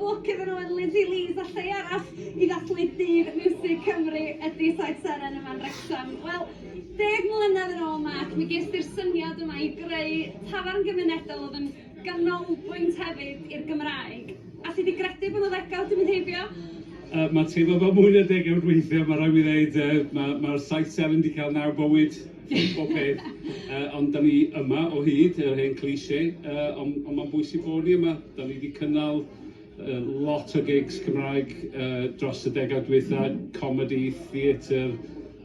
lwc iddyn nhw yn Lizzie Lees a lle arall i ddathlu Dydd Miwsig Cymru ydy Saith Seren yma'n Wrecsam. Wel, 10 mlynedd yn ôl, Mark, mi ges ti'r syniad yma i greu tafarn gymunedol oedd yn ganolbwynt hefyd i'r Gymraeg. Alli di gredu bod 'na ddegawd 'di mynd heibio? Uh, mae teimlo fel mwy na degawd weithiau, mae rhaid mi ddeud, uh, mae'r ma 7 wedi cael naw bywyd, bob peth. Uh, ond da ni yma o hyd, yr hen cliché, uh, ond on mae'n bwysig bod ni yma. Da ni wedi cynnal uh, lot o gigs Cymraeg uh, dros y degawd dwytha, comedy, theatr,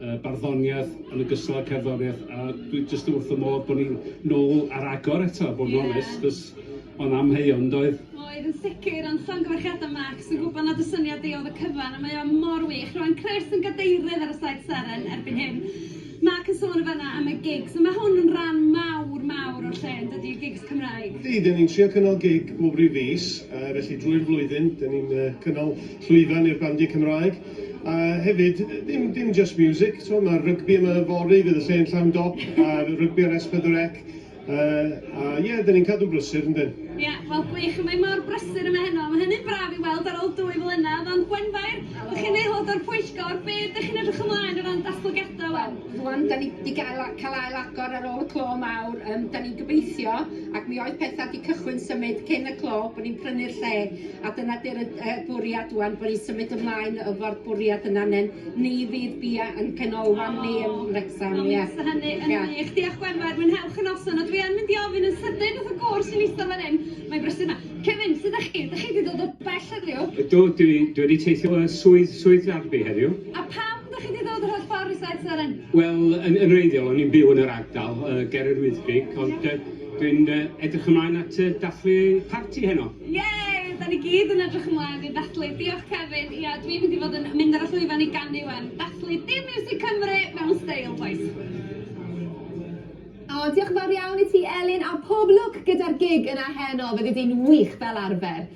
uh, barddoniaeth, yn ogystal â cerddoriaeth, a dwi jyst wrth y modd bod ni'n nôl ar agor eto, bod yn yeah. onest, cos o'n amheuon, doedd? Oedd yn sicr, ond llongyfarchiadau Max, yn gwybod nad y syniad di oedd y cyfan, a mae o mor wych. Rwan Chris yn gadeirydd ar y Saith Seren erbyn hyn. Mark yn sôn yn fanna am y gigs, a mae hwn yn rhan mawr, mawr o'r lle, yn dydi, y gigs Cymraeg. Ydy, dyn ni'n trio cynnal gig bob rhyw fis, uh, felly drwy'r flwyddyn, dyn ni'n uh, cynnal llwyfan i'r bandiau Cymraeg. A hefyd, ddim, dim just music, so mae'r rygbi yma yfory, fydd y lle'n llawn dop, a rygbi ar S4C, Uh, a ie, yeah, dyn ni'n cadw'n brysur, yndyn? Ie, yeah, wel gwych, mae mor brysur yma heno. Mae hynny'n braf i weld ar ôl 2 flynedd, ond Gwenfair, ydych chi'n aelod o'r pwyllgor, be ydych chi'n edrych ymlaen o ran datblygiadau wan? Rwan, da ni wedi gael, cael ail agor ar ôl y clo mawr, um, da ni'n gobeithio, ac mi oedd pethau wedi cychwyn symud cyn y clo, bod ni'n prynu'r lle, a dyna di'r uh, bwriad wan, bod ni'n symud ymlaen efo'r bwriad yna, nen ni fydd bia yn canolfan ni yn Wrecsam, ie. Fysa hynny yn wych. Diolch Gwenfair, mwynhewch y noson, a dwi yn mynd i ofyn yn sydyn wrth y gŵr sy'n eistedd fan hyn, mae'n brysur 'ma. Kevin, sut dach chi? Dach chi 'di dod o bell heddiw? Ydw, dwi, dwi wedi teithio o swydd, swydd Derby heddiw. A pam dach chi 'di dod yr holl ffordd i Saith Seren? Wel, yn, yn wreiddiol, o'n i'n byw yn yr ardal, uh, ger yr Wyddgrug, ond uh, dwi'n uh, edrych ymlaen at uh, dathlu parti heno. Yay! Da ni gyd yn edrych ymlaen i ddathlu. Diolch Kevin. Ia, dwi'n mynd i fod yn mynd ar y llwyfan i ganu wan. Dathlu Dim Miwsig Cymru mewn steil, bois. O, diolch yn fawr iawn i ti Elin, a pob lwc gyda'r gig yna heno, fyddi di'n wych fel arfer.